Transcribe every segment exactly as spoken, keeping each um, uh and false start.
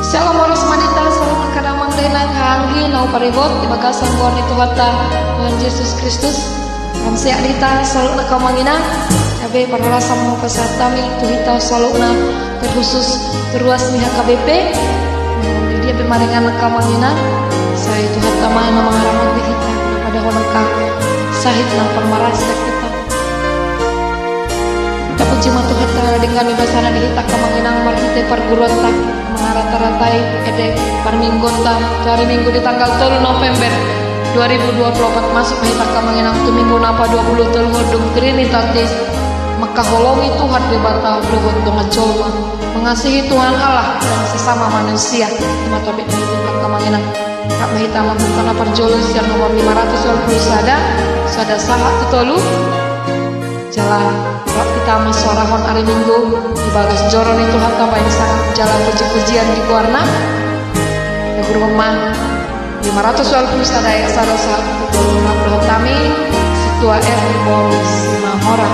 Syalom, horas ma di hita saluhutna angka damang dainang, haha anggi na huparibot di bagasan goar ni Tuhanta Tuhan Jesus Kristus. Salam sehat di hita saluhutna angka amang inang. Gabe parhorasan ma hupasahat hami tu hita saluhutna, terkhusus tu ruas ni H K B P. Di dia pe maringan angka amang inang, sai Tuhanta ma na mangaramoti hita, na padahon angka sahit nang parmaraan sian hita. Tapuji ma Tuhanta na denggan ni basana di hita angka amang inang, marhite parguruanta mangarata-ratai ende parmingguonta tu ari Minggu di tanggal tolu November dua ribu dua puluh empat, masuk ma hita angka amang inang tu Minggu na padua puluh tolu, dung Trinitatis, mangkaholongi Tuhan Debata dohot dongan jolma, mengasihi Tuhan Allah dan sesama manusia. Ima topik ni hita angka amang inang. Rap ma hita mambuka na parjolo sian nomor lima ratus dua puluh sada, sada sahat tu tolu. Jala rap hita masuarahon ari Minggu di bagas joro ni Tuhanta baen sangap jala puji-pujian di goarna. Ia guru ma lima ratus dua puluh sada ayat sada sahat tu tolu, na hudohot hami Sintua R. Boru Simamora.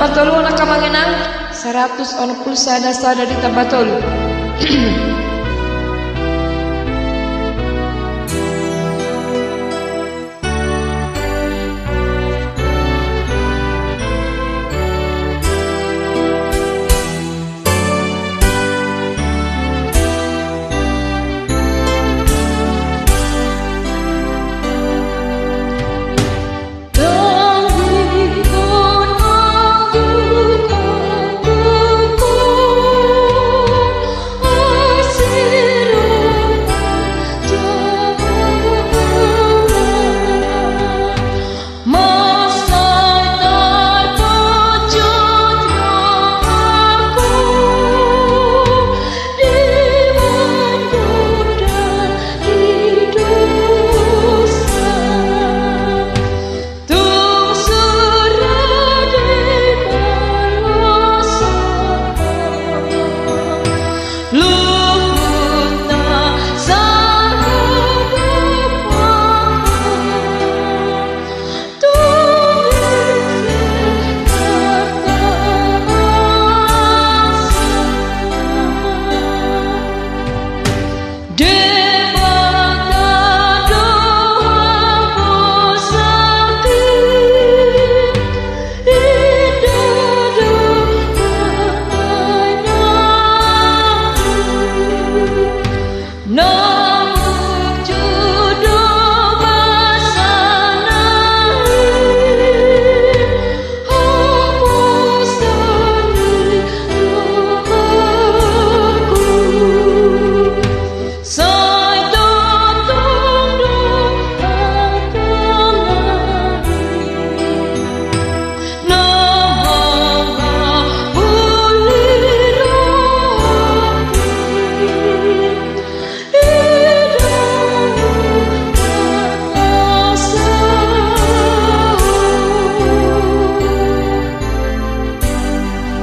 Nomor tolu, angka amang inang, saratus onom pulu sada sada ditamba tolu.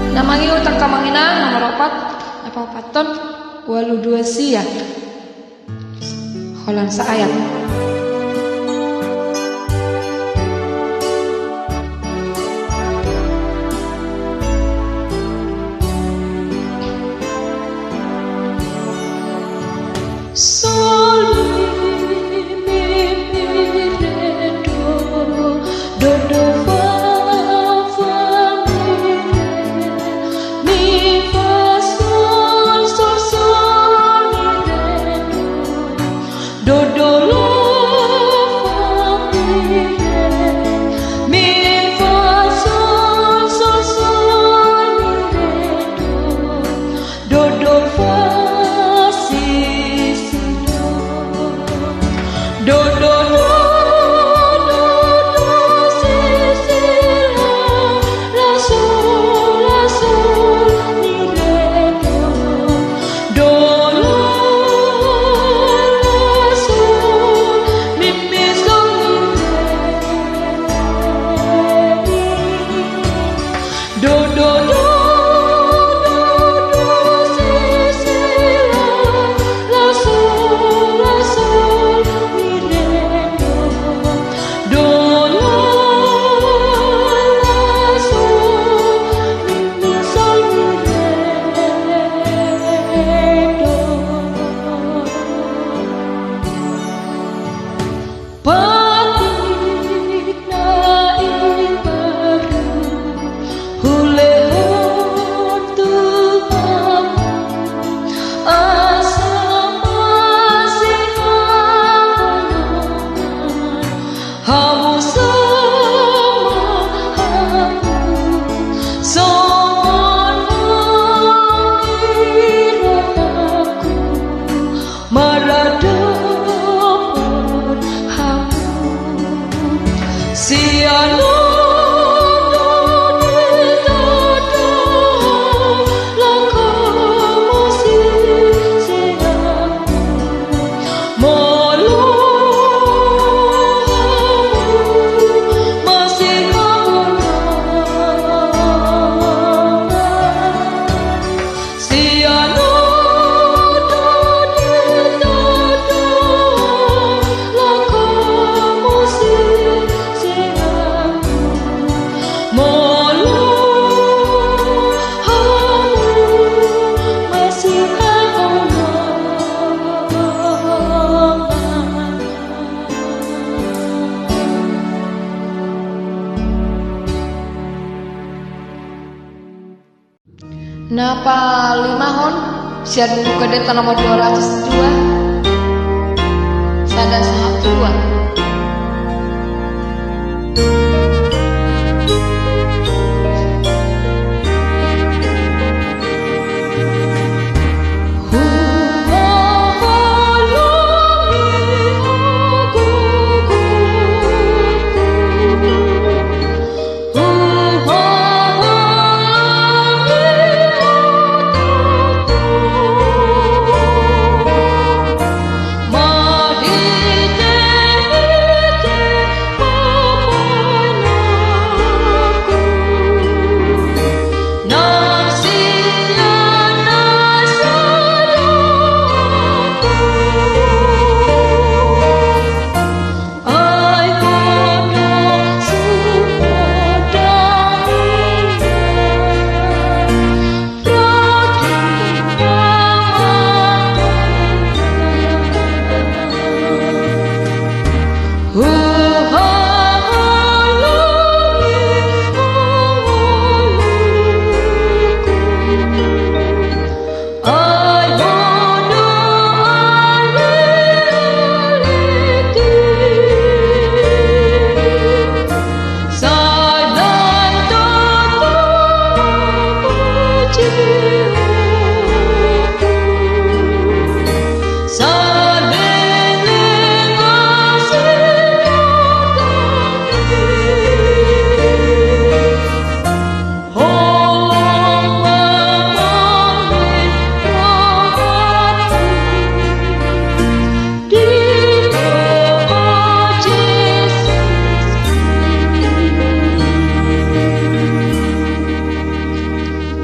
Na mangihut angka amang inang, nomor opat, na paopathon, ualu dua sia. Holan saayat. Na palimahon, sian Buku Ende nomor dua ratus dua, sada sahat tu dua.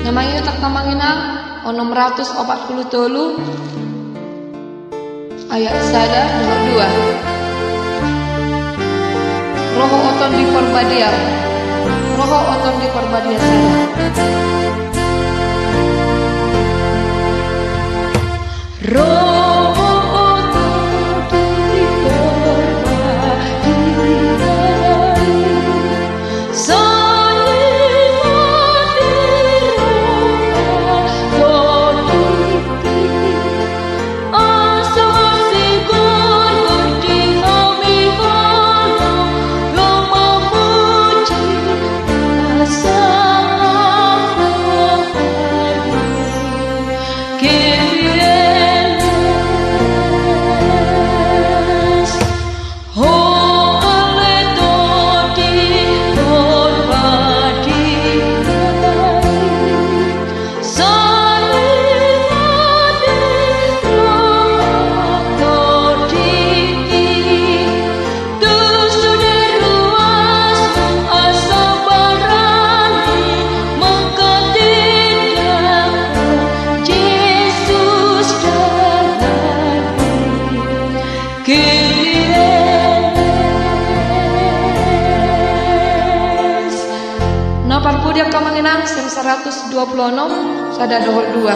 Na mangihut, amang inang, onom ratus opat pulu tolu. Ayat sada, nomor dua. Ro Ho o Tondi Porbadia. Ro Ho o Tondi Porbadia sada. Ro Ho o Tondi Porbadia. Na parpudi, amang inang, sian saratus dua pulu onom, sada dohot dua.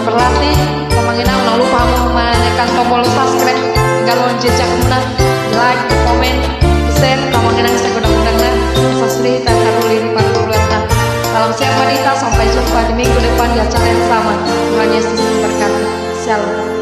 Berarti, Amang Inang, unang lupa hamu menekan tombol subscribe, galuan jejak muna, di like, di komen, di share, Amang Inang, segodang-godangna, sasri dan karuli di parpuluenta. Salam sehat buat kita, sampai jumpa di minggu depan di acara yang sama. Tuhan Yesus memberkati. Shalom.